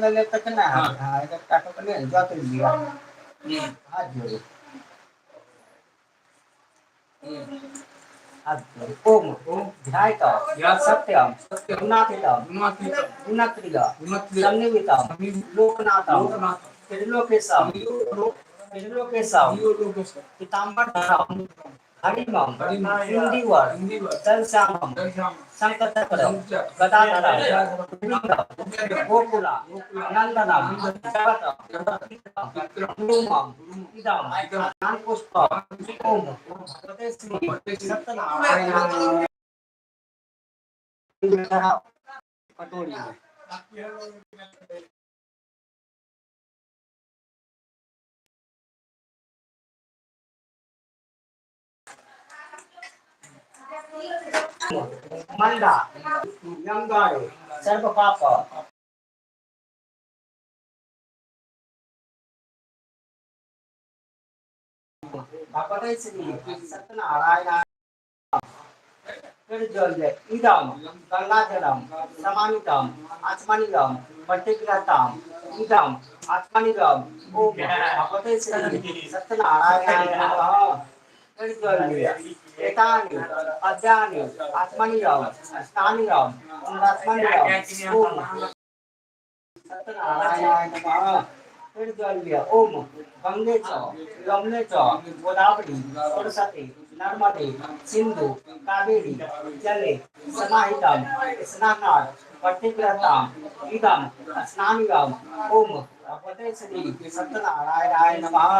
लेब तऽ केना हैत? हँ, एकटा कऽ के जतरि लिअ, हाथ जोड़ू, हाथ जोड़ू। ओम ध्यायत सत्यम गुणातीतम गुणत्रिय सन्निवितम लोकनाथम त्रिलोकेशम त्रिलोकेशम पीताम्बर हरिमम इन्दीवर दलश्यामम शंखचक्र गदाधरम गोकुला नंदनम जगत गुरुमम इदम पुष्पम ओम भगवते श्री सत्यनारायण। कटोरी में मंदा यंगारे सर्व पाप भगवते श्री सत्यनारायण। जल इदम गंगा जलम समानितम आचमनीयम प्रतिग्रहताम इदम आचमनीयम ओम भगवते श्री सत्यनारायणाय नमः। जल एतानि पद्यानि आचमनीयम स्नानीयम पुनराचमनीयम ओम सत्यनारायणाय नमः। फिर जल लिया। ओम गंगे च यमुने च गोदावरी सरस्वती नर्मदे सिंधु कावेरी जले समाहितम स्नानार्थ प्रतिग्रहताम इदम स्नानियम ओम भगवते श्री सत्यनारायणाय नमः।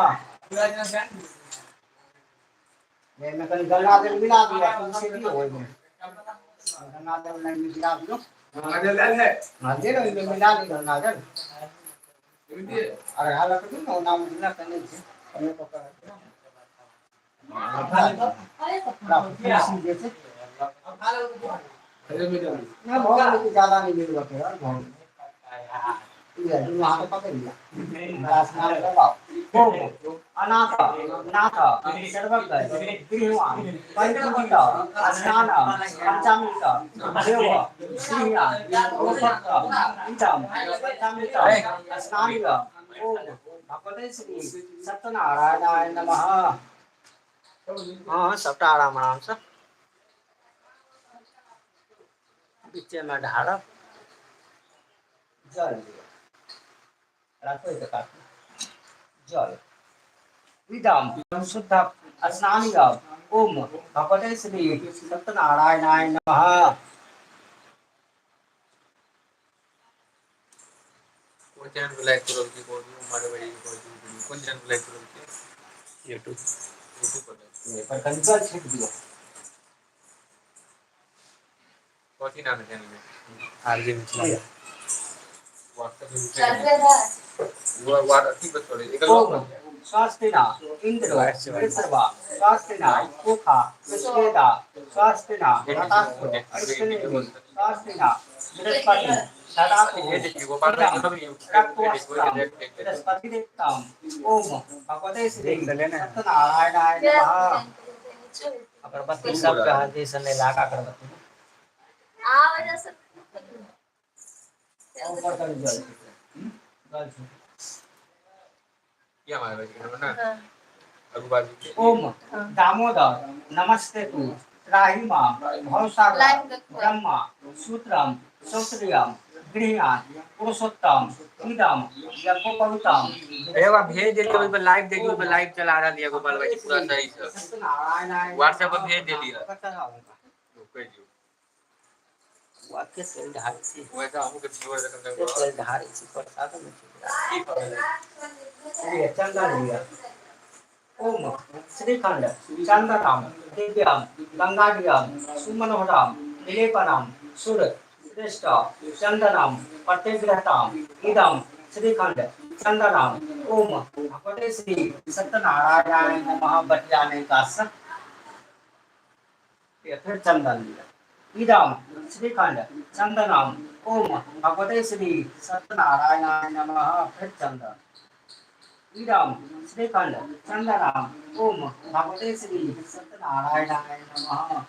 एहिमे कनि गंगा जल मिला दिअ, तुलसी दियौ, ओहिमे गंगा जल नहि मिला दियौ। हाँ, दे ओहिमे मिला दियौ गंगा जल। अरघा लऽ कऽ दियौ ने, ओना मे नहि छै, कमे कऽ कऽ तुलसी जे छै नहि भऽ गेलै कि ज्यादा नहि मिलबऽ के भऽ गेलै। दुनू हाथ पकड़ि लिअ, स्नान करबाउ। ओम अनाथ नाथ सर्वज्ञ गृहवान परिपूजित स्नान पंचामृत देव गृह्यान इदम पंचामृत स्नानीय ओम भगवते श्री सत्यनारायणाय नमः। हाँ, सबटा आराम आराम से बीचे में ढारब। जल लिअ, राखो के काटू। जल इदम शुद्ध स्नानीय ओम भगवते श्री सत्यनारायणाय नमः। कोन चैनल पर लाइव चलल छै? कहू, मारे भाई, कहू, कोन चैनल पर लाइव चलल छै? यूट्यूब। यूट्यूब पर लाइव। पर कनि जल छीट दियौ। कथी नाम है चैनल के? आरजे मिथिला। व्हाट्सएप पे वो अथी पर छोड़े एकर लॉक ओम बन जाए। स्वस्तिना इंद्रो वॉइस से वृषभा स्वस्तिना पूषा विश्वेदा स्वस्तिना वो घटास्यो अरिष्टनेमि स्वस्तिना बृहस्पति अथी ददातु भेज दै छी गोपाल भाई इदं के सब यूट्यूब पे देखबै रक्तवस्त्रं डायरेक्ट देख लेतै। बृहस्पतिदेवताम् ओम भगवते श्री देख तऽ लेने है। सत्यनारायणाय नमः। अगरबत्ती शुरू हो सबके रहा है। हल्दी से नहीं लागा अगरबत्ती ऊपर कनि जल छीट, जल छीट। ये हमारे भाई के नंबर ना अगुबाजी के। ओम दामोदर नमस्ते तु त्राहि मां भवसागर ब्रह्मा सूत्रम श्रोत्रियम गृह्यान पुरुषोत्तम इदम यज्ञोपवीतम। एगो भेज देलियै, ओहि पर लाइव देखियौ, ओहि ओम पर लाइव चला रहल यऽ गोपाल भगवते भाईजी पूरा श्री सही से। सत्यनारायणाय व्हाट्सएप नमः। पर भेज देली हँ। ओकर चढ़ाउ हुनका। कहि दियौ। वाक्य तेल ढारै छी। वैसे अहूँके व्यूअर से तेल ढारै छी, प्रसाद मे की कहबै। लिअ, चन्दन लिअ। ओम श्रीखंड चंदनम दिव्यम गंगाडियम सुमनोहरम विलेपनम सुर श्रेष्ठ चंदनम प्रतिग्रहताम इदम श्रीखंड चंदनम ओम भगवते श्री सत्यनारायणाय नमः। बटिया नहीं कास फिर चंदन लिया। इदम श्रीखंड चंदनम ओम भगवते श्री सत्यनारायणाय नमः। फिर चंदन। इदम श्रीखंड चंदनम ओम भगवते श्री सत्यनारायणाय नमः।